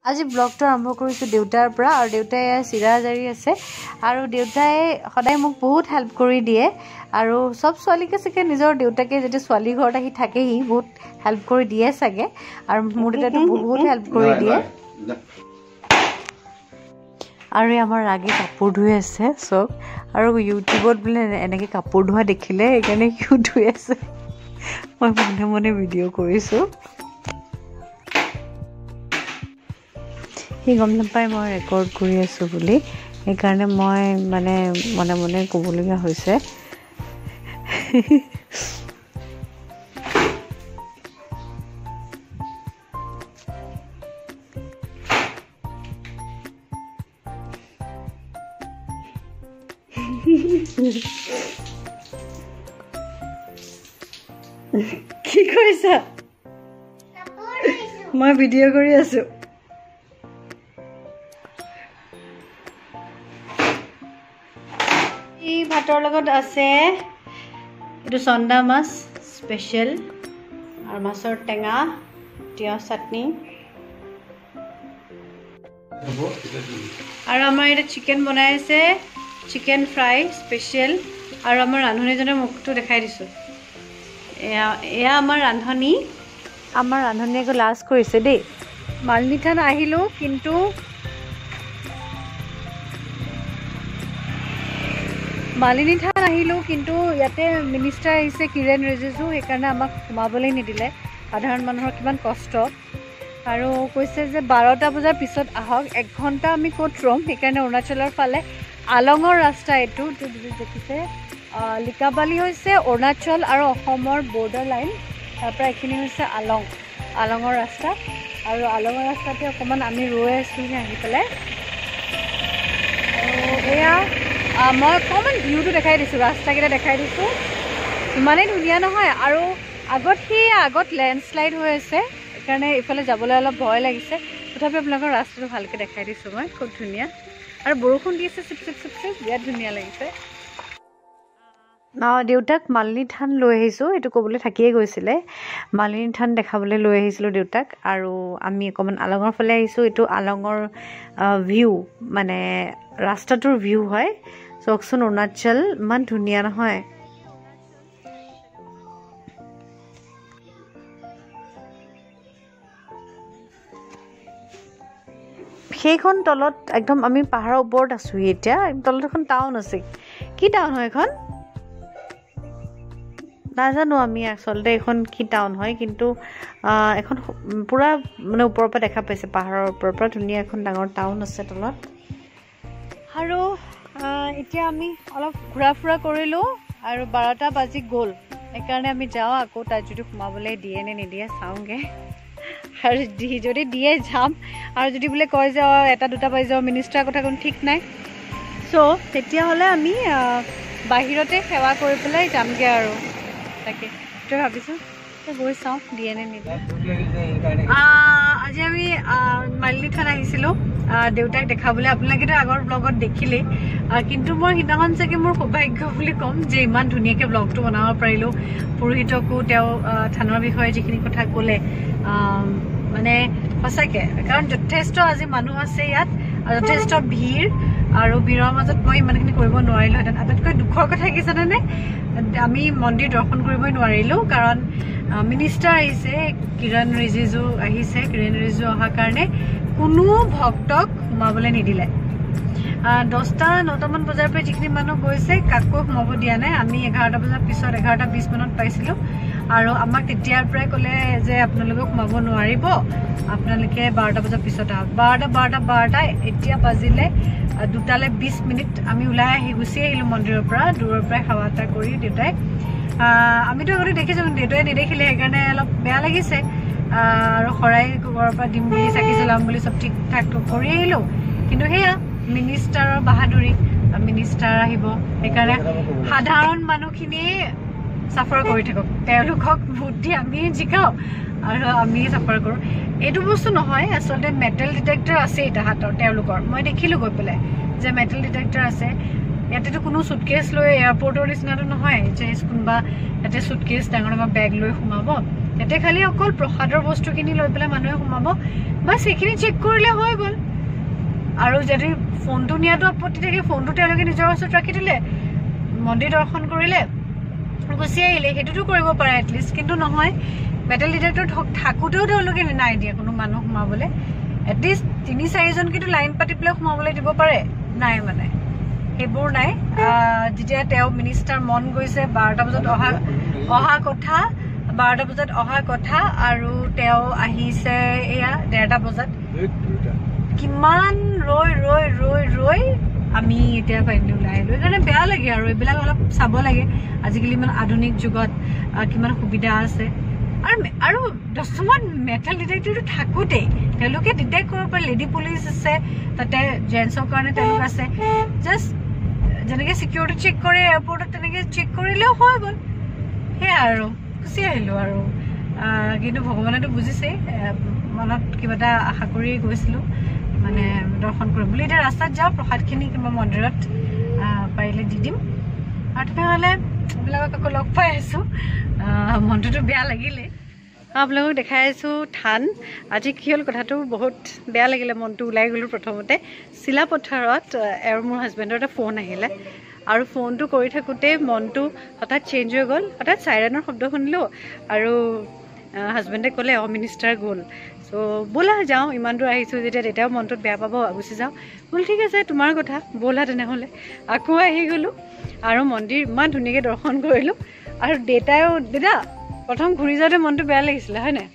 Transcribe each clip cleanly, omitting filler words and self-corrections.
আজি ব্লগটো আৰম্ভ কৰিছোঁ দেউতাৰ পৰা। আৰু দেউতাই চিৰা জাৰি আছে আৰু দেউতাই সদায় মোক বহুত হেল্প কৰি দিয়ে। আৰু চব ছোৱালীকে চাগে নিজৰ দেউতাকে যেতিয়া ছোৱালী ঘৰত আহি থাকেহি বহুত হেল্প কৰি দিয়ে চাগে। আৰু মোৰ দেউতাইতো বহুত হেল্প কৰি দিয়ে। আৰু আমাৰ ৰাগে কাপোৰ ধুই আছে চব। আৰু ইউটিউবত বোলে এনেকৈ কাপোৰ ধোৱা দেখিলে সেইকাৰণে সিও ধুই আছে। মই মনে মনে ভিডিঅ' কৰিছোঁ, সি গম নাপায় মই ৰেকৰ্ড কৰি আছোঁ বুলি, সেইকাৰণে মই মানে মনে মনে ক'বলগীয়া হৈছে। কি কৰিছা? মই ভিডিঅ' কৰি আছোঁ। এই ভাতৰ লগত আছে এইটো চন্দা মাছ স্পেচিয়েল আৰু মাছৰ টেঙা, তিয়ঁহ চাটনি। আৰু আমাৰ এতিয়া চিকেন বনাই আছে, চিকেন ফ্ৰাই স্পেচিয়েল। আৰু আমাৰ ৰান্ধনীজনৰ মুখটো দেখাই দিছোঁ। এয়া আমাৰ ৰান্ধনী। আমাৰ ৰান্ধনীয়ে আকৌ লাজ কৰিছে দেই। মালিনী থান আহিলোঁ কিন্তু মালিনী থান আহিলোঁ কিন্তু ইয়াতে মিনিষ্টাৰ আহিছে কিৰেণ ৰিজিজু, সেইকাৰণে আমাক সোমাবলৈ নিদিলে। সাধাৰণ মানুহৰ কিমান কষ্ট। আৰু কৈছে যে 12টা বজাৰ পিছত আহক, 1 ঘণ্টা আমি ক'ত ৰ'ম। সেইকাৰণে অৰুণাচলৰ ফালে আলঙৰ ৰাস্তা এইটো দেখিছে। লিকাবালি হৈছে অৰুণাচল আৰু অসমৰ বৰ্ডাৰ লাইন। তাৰপৰা এইখিনি হৈছে আলং, আলঙৰ ৰাস্তা। আৰু আলঙৰ ৰাস্তাতে অকণমান আমি ৰৈ আছোঁহি আহি পেলাই। আৰু এয়া মই অকণমান ভিউটো দেখাই দিছোঁ, ৰাস্তাকেইটা দেখাই দিছোঁ। ইমানেই ধুনীয়া নহয়। আৰু আগত সেই আগত লেণ্ডশ্লাইড হৈ আছে, সেইকাৰণে এইফালে যাবলৈ অলপ ভয় লাগিছে। তথাপি আপোনালোকৰ ৰাস্তাটো ভালকৈ দেখাই দিছোঁ মই, খুব ধুনীয়া। আৰু বৰষুণ দি আছে চিপ চিপ চিপ চিপ, বিৰাট ধুনীয়া লাগিছে। দেউতাক মালিনী থান লৈ আহিছোঁ, এইটো ক'বলৈ থাকিয়ে গৈছিলে। মালিনী থান দেখাবলৈ লৈ আহিছিলোঁ দেউতাক। আৰু আমি অকণমান আলঙৰ ফালে আহিছোঁ। এইটো আলঙৰ ভিউ, মানে ৰাস্তাটোৰ ভিউ হয়। চাওকচোন অৰুণাচল ইমান ধুনীয়া নহয়। সেইখন তলত একদম আমি পাহাৰৰ ওপৰত আছোঁহি এতিয়া। তলত এখন টাউন আছে, কি টাউন হয় এইখন নাজানো আমি আচলতে এইখন কি টাউন হয়, কিন্তু এখন পূৰা মানে ওপৰৰ পৰা দেখা পাইছে, পাহাৰৰ ওপৰৰ পৰা ধুনীয়া এখন ডাঙৰ টাউন আছে তলত। আৰু এতিয়া আমি অলপ ঘূৰা ফুৰা কৰিলোঁ আৰু 12টা বাজি গ'ল। সেইকাৰণে আমি যাওঁ আকৌ তাত যদি সোমাবলৈ দিয়ে নে নিদিয়ে চাওঁগৈ। আৰু যদি দিয়ে যাম, আৰু যদি বোলে কয় যে 1টা 2টা বাজি যাব, মিনিষ্টাৰৰ কথা কোনো ঠিক নাই। চ' তেতিয়াহ'লে আমি বাহিৰতে সেৱা কৰি পেলাই যামগৈ আৰু। তাকে সেইটোৱে ভাবিছোঁ, গৈ চাওঁ দিয়ে নে নিদিয়ে। আজি আমি মালিনী থান আহিছিলোঁ দেউতাক দেখাবলৈ। আপোনালোকেতো আগৰ ব্লগত দেখিলেই, কিন্তু মই সিদিনাখন চাগে মোৰ সৌভাগ্য বুলি ক'ম যে ইমান ধুনীয়াকৈ ব্লগটো বনাব পাৰিলোঁ। পুৰোহিতকো তেওঁ থানৰ বিষয়ে যিখিনি কথা ক'লে, মানে সঁচাকৈ, কাৰণ যথেষ্ট আজি মানুহ আছে ইয়াত, যথেষ্ট ভিৰ। আৰু ভিৰৰ মাজত মই ইমানখিনি কৰিব নোৱাৰিলোঁহেঁতেন। আটাইতকৈ দুখৰ কথা কি জানেনে, আমি মন্দিৰ দৰ্শন কৰিবই নোৱাৰিলোঁ, কাৰণ মিনিষ্টাৰ আহিছে, কিৰণ ৰিজিজু আহিছে। কিৰণ ৰিজিজু অহাৰ কাৰণে কোনো ভক্তক সোমাবলৈ নিদিলে। 10টা 9টামান বজাৰ পৰা যিখিনি মানুহ গৈছে কাকো সোমাব দিয়া নাই। আমি 11টা বজাৰ পিছত 11টা 20 মানত পাইছিলোঁ। আৰু আমাক তেতিয়াৰ পৰাই ক'লে যে আপোনালোকে সোমাব নোৱাৰিব, আপোনালোকে 12টা বজাৰ পিছত আহক। 12টা 12টা 12টা এতিয়া বাজিলে 2:20 মিনিট। আমি ওলাই আহি গুচি আহিলোঁ মন্দিৰৰ পৰা, দূৰৰ পৰাই সেৱা এটা কৰি দেউতাই। আমিতো আগতে দেখিছোঁ, দেউতাই নেদেখিলে, সেইকাৰণে অলপ বেয়া লাগিছে। আৰু শৰাই ঘৰৰ পৰা দিম বুলি, চাকি জ্বলাম বুলি চব ঠিক ঠাক কৰি আহিলোঁ। কিন্তু সেয়া মিনিষ্টাৰৰ বাহাদুৰি, মিনিষ্টাৰ আহিব, সেইকাৰণে সাধাৰণ মানুহখিনিয়ে চাফাৰ কৰি থাকক। তেওঁলোকক ভোট দি আমিয়ে জিকাওঁ আৰু আমিয়ে চাফাৰ কৰোঁ। এইটো বস্তু নহয়, আচলতে মেটেল ডিটেক্টৰ আছেই তাহাঁতৰ, তেওঁলোকৰ। মই দেখিলোঁ গৈ পেলাই যে মেটেল ডিটেক্টৰ আছে। ইয়াতেতো কোনো চুটকেছ লৈ এয়াৰপৰ্টৰ নিচিনাটো নহয় যে কোনোবা ইয়াতে চুটকেছ ডাঙৰ ডাঙৰ বেগ লৈ সোমাব। ইয়াতে খালি অকল প্ৰসাদৰ বস্তুখিনি লৈ পেলাই মানুহে সোমাব। বাছ সেইখিনি চেক কৰিলে হৈ গ'ল। আৰু যদি ফোনটো নিয়াটো আপত্তি থাকে, ফোনটো তেওঁলোকে নিজৰ ওচৰত ৰাখি দিলে, মন্দিৰ দৰ্শন কৰিলে, গুচি আহিলে, সেইটোতো কৰিব পাৰে এটলিষ্ট। কিন্তু নহয়, মেটেল ডিটেক্টৰ থাকোঁতেও তেওঁলোকে নাই দিয়ে কোনো মানুহ সোমাবলৈ। এটলিষ্ট 3-4জন কিন্তু লাইন পাতি পেলাই সোমাবলৈ দিব পাৰে, নাই মানে সেইবোৰ নাই। যেতিয়া তেওঁ মিনিষ্টাৰ মন গৈছে 12টা বজাত অহা কথা, 12টা বজাত অহা কথা, আৰু তেওঁ আহিছে এয়া 1:30 বজাত। কিমান ৰৈ ৰৈ ৰৈ ৰৈ আমি এতিয়া ফাইনেলি ওলাই আহিলোঁ। সেইকাৰণে বেয়া লাগে আৰু এইবিলাক অলপ চাব লাগে। আজিকালি ইমান আধুনিক যুগত কিমান সুবিধা আছে। আৰু আৰু দশমত মেটেল ডিটেক্টৰটো থাকোঁতেই তেওঁলোকে ডিটেক্ট কৰিব পাৰে। লেডি পুলিচ আছে তাতে, জেণ্টছৰ কাৰণে তেওঁলোক আছে। জাষ্ট যেনেকৈ চিকিউৰিটি চেক কৰে এয়াৰপৰ্টত, তেনেকৈ চেক কৰিলেও হৈ গ'ল। সেয়া আৰু গুচি আহিলোঁ আৰু। কিন্তু ভগৱানেতো বুজিছেই, মনত কিবা এটা আশা কৰি গৈছিলোঁ মানে দৰ্শন কৰিম বুলি। এতিয়া ৰাস্তাত যাওঁ, প্ৰসাদখিনি কিবা মন্দিৰত পাৰিলে দি দিম। আৰু তেনেহ'লে আপোনালোকক আকৌ লগ পাই আছোঁ। মনটোতো বেয়া লাগিলে। আপোনালোকক দেখাই আছোঁ থান। আজি কি হ'ল কথাটো বহুত বেয়া লাগিলে, মনটো ওলাই গ'লোঁ। প্ৰথমতে চিলাপথাৰত আৰু মোৰ হাজবেণ্ডৰ এটা ফোন আহিলে, আৰু ফোনটো কৰি থাকোঁতেই মনটো হঠাৎ চেঞ্জ হৈ গ'ল। হঠাৎ চাইৰেনৰ শব্দ শুনিলোঁ আৰু হাজবেণ্ডে ক'লে অঁ মিনিষ্টাৰ গ'ল, চ' ব'লা যাওঁ, ইমান দূৰ আহিছোঁ যেতিয়া তেতিয়াও মনটোত বেয়া পাব, গুচি যাওঁ। বোলো ঠিক আছে তোমাৰ কথা, ব'লা তেনেহ'লে। আকৌ আহি গ'লোঁ আৰু মন্দিৰ ইমান ধুনীয়াকৈ দৰ্শন কৰিলোঁ। আৰু দেউতাইও, দেউতা প্ৰথম ঘূৰি যাওঁতে মনটো বেয়া লাগিছিলে হয় নাই?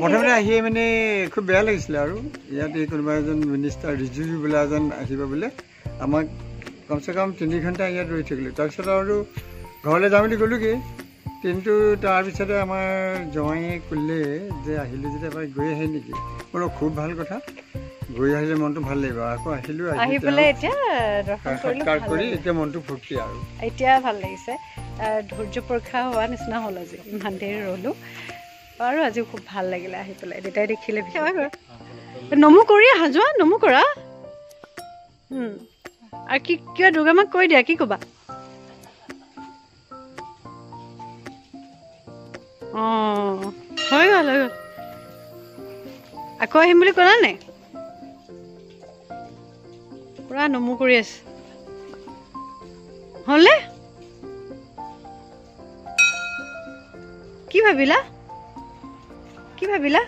প্ৰথমতে আহি মানে খুব বেয়া লাগিছিলে। আৰু ইয়াত এই কোনোবা এজন মিনিষ্টাৰ ৰিজিজু বোলা এজন আহিব বোলে, আমাক কমচে কম 3 ঘণ্টা ইয়াত ৰৈ থাকিলোঁ। তাৰপিছত আৰু ঘৰলৈ যাওঁ বুলি গ'লোগৈ, কিন্তু তাৰপিছতে আমাৰ জোঁৱাইয়ে ক'লে যে আহিলে যেতিয়া এবাৰ গৈ আহে নেকি। বোলো খুব ভাল কথা, গৈ আহিলে মনটো ভাল লাগিব। আকৌ আহিলোঁ, আহি পেলাই এতিয়া দৰ্শন কৰিলোঁ কৰি এতিয়া মনটো ফূৰ্তি আৰু এতিয়া ভাল লাগিছে। ধৈৰ্য পৰীক্ষা হোৱা নিচিনা হ'ল আজি, ইমান দেৰি ৰ'লোঁ। আৰু আজি খুব ভাল লাগিলে আহি পেলাই। দেউতাই দেখিলে নমো কৰি আহা, যোৱা নমো কৰা। আৰু কি কিবা দুৰ্গা মাক কৈ দিয়া, কি ক'বা? অঁ হৈ গ'ল, হৈ গ'ল। আকৌ আহিম বুলি ক'লা নাই? পুৰা নমো কৰি আছে। হ'লনে? কি ভাবিলা, কি ভাবিলা?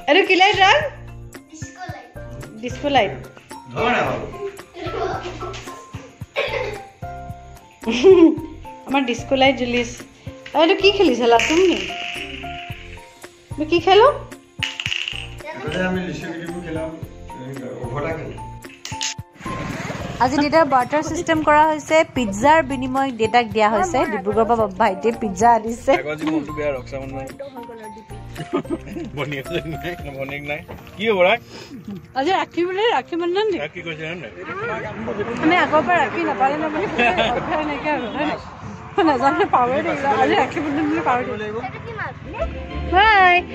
এইটো কি লাইট ৰাগ? Disco light. আমাৰ ডিস্কো লাইট জ্বলিছে। এইটো কি খেলিছা তুমি? কি খেলো? আজি দেউতাৰ বাৰ্টাৰ চিষ্টেম কৰা হৈছে, পিজ্জাৰ বিনিময়ত দেউতাক দিয়া হৈছে। ডিব্ৰুগড়ৰ পৰা ভাইটিয়ে পিজ্জা আনিছে। আজি ৰাখি বোলে, ৰাখি বন্ধন আমি আগৰ পৰা ৰাখি নাপালে নাইকিয়া হৈ গ'ল, নাজানো পাহৰি থাকিলো। আজি ৰাখি বন্ধন বুলি পাহৰি থাকিলো।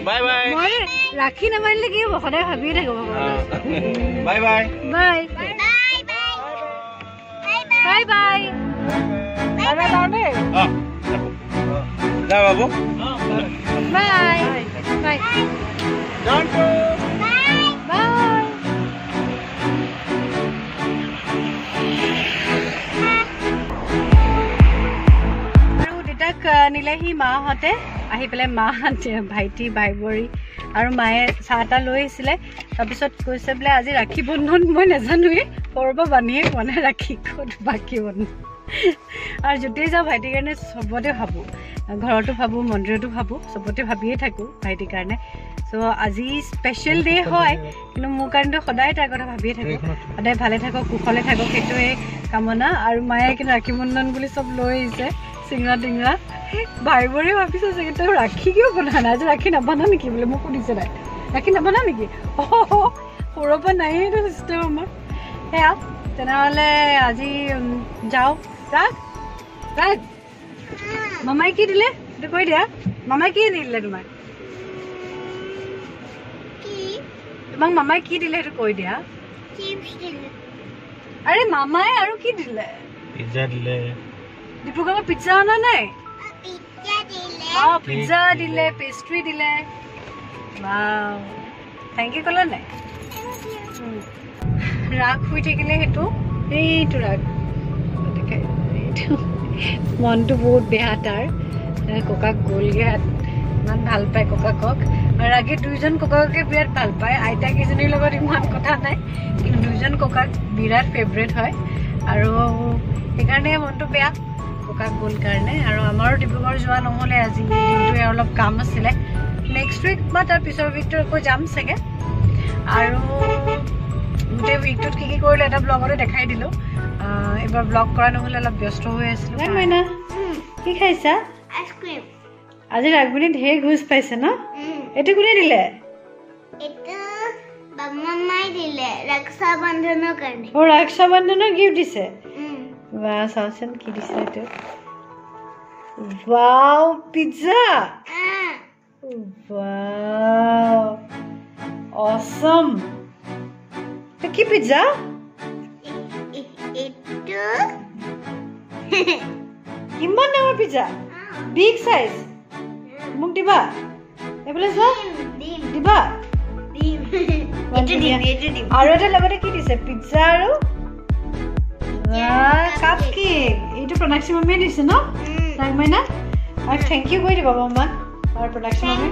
Bye bye. মই ৰাখি নামানিলে কি হ'ব, সদায় ভাবিয়ে থাকো। Bye bye bye bye bye. বাবু বাই বাই বাই। আৰু দেউতাক নিলেহি মাহঁতে। আহি পেলাই মাহঁতে, ভাইটি, ভাই বোৱাৰী আৰু মায়ে চাহ তাহ লৈ আহিছিলে। তাৰপিছত কৈছে বোলে আজি ৰাখি বন্ধন, মই নাজানোৱেই, সৰুৰ পৰা বান্ধিয়ে পোৱা নাই ৰাখি ক'ত বাকী বন্ধন। আৰু য'তেই যাওঁ ভাইটিৰ কাৰণে চবতে ভাবোঁ, ঘৰতো ভাবোঁ, মন্দিৰতো ভাবোঁ, চবতে ভাবিয়ে থাকোঁ ভাইটিৰ কাৰণে। চ' আজি স্পেচিয়েল ডে হয়, কিন্তু মোৰ কাৰণেতো সদায় তাৰ কথা ভাবিয়ে থাকোঁ। সদায় ভালে থাকক, কুশলে থাকক, সেইটোৱে কামনা। আৰু মায়ে কিন্তু ৰাখি বন্ধন বুলি চব লৈ আহিছে, চিঙৰা টিঙৰা। ভাই বোৱাৰীয়ে ভাবিছে চাগে তই ৰাখি কিয় বনা নাই, আজি ৰাখি নাবানা নেকি বোলে, মোক সুধিছে তাই, ৰাখি নাবানা নেকি? অঁ সৰুৰ পৰা নায়েই এইটো চিষ্টেম আমাৰ। সেয়া তেনেহ'লে আজি যাওঁ। ৰাগ ৰাগ, মামাই কি দিলে সেইটো কৈ দিয়া। মামাই কি আনি দিলে তোমাক? তোমাক মামাই কি দিলে সেইটো কৈ দিয়া। আৰে মামাই আৰু কি দিলে? পিজ্জা দিলে। ডিব্ৰুগড়ৰ পৰা পিজ্জা অনা নাই? অঁ, পিজ্জা দিলে, পেষ্ট্ৰি দিলে। Thank U ক'লা নাই? ৰাগ শুই থাকিলে সেইটো, এইটো ৰাগ এইটো মনটো বহুত বেয়া তাৰ। ককাক গ'লগৈ, ইমান ভাল পায় ককাকক। আৰু ৰাগে দুইজন ককাককে বিৰাট ভাল পায়। আইতা কেইজনীৰ লগত ইমান কথা নাই, কিন্তু দুইজন ককাক বিৰাট ফেভৰেট হয় আৰু সেইকাৰণে মনটো বেয়া ককাক গ'ল কাৰণে। আৰু আমাৰো ডিব্ৰুগড় যোৱা নহ'লে, আজি দিনটোৱে অলপ কাম আছিলে। নেক্সট উইক বা তাৰ পিছৰ উইকটোত আকৌ যাম চাগে। আৰু গোটেই উইকটোত কি কি কৰিলোঁ এটা ব্লগতে দেখাই দিলোঁ। এইবাৰ ব্লগ কৰা নহ'লে, অলপ ব্যস্ত হৈ আছিলোঁ। মাইনা, কি খাইছা? আইচক্ৰীম। আজি ৰাগমিনী ঢেৰ ঘোচ পাইছে ন? এইটো কোনে দিলে? এইটো মামাই দিলে ৰক্ষা বন্ধনৰ কাৰণে। অ', ৰক্ষা বন্ধনৰ গিফ্ট দিছে। বা, চাওচোন কি দিছে এইটো। Wow, pizza! Wow, awesome! কি পিজ্জা এইটো? ইমান ডাঙৰ পিজ্জা, বিগ চাইজ। মোক দিবা? এইফালে চোৱা। দিবা? আৰু এটা লগতে কি দিছে? পিজ্জা আৰু কাপ কেক। এইটো প্ৰণাক্ষী মামীয়ে দিছে ন মাইনা? আৰু thank U কৈ দিবা মামাক আৰু প্ৰণাক্ষী মামী।